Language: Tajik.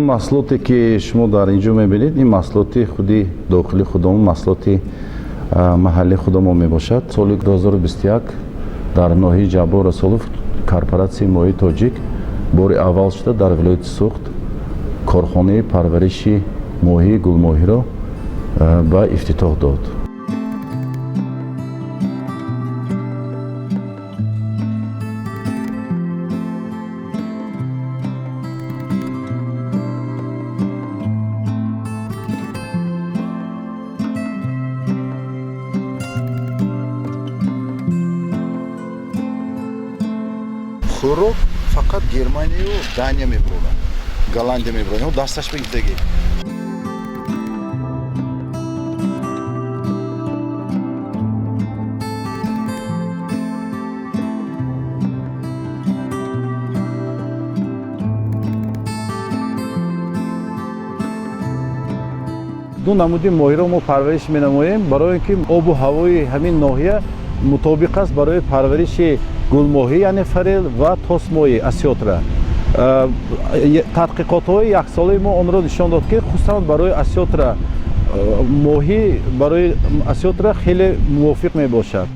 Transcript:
Маҳсулоте, ки шумо дар ин ҷо мебинед, ин маҳсулоти худи дохили худамон, маҳсулоти маҳаллии худамон мебошад. Соли 2021 дар ноҳияи Ҷаббор Расулов корпоратсияи моҳии тоҷик бори аввал шуда дар вилояти Суғд корхонаи парвариши моҳии гулмоҳиро ба ифтитоҳ дод. Хӯрок фақат Германияю Дания мебурданд, Голландия мебурданд, дасташ мегирифтагӣ. Ду намуди моҳиро мо парвариш менамоем, барои ин ки обу ҳавои ҳамин ноҳия мутобиқ аст барои парвариши гулмоҳӣ, яъне форель, ва тосмоҳӣ, осётра. Тадқиқотҳои яксолаи мо онро нишон дод, ки хусусан барои осётра, моҳӣ барои осётра хеле мувофиқ мебошад.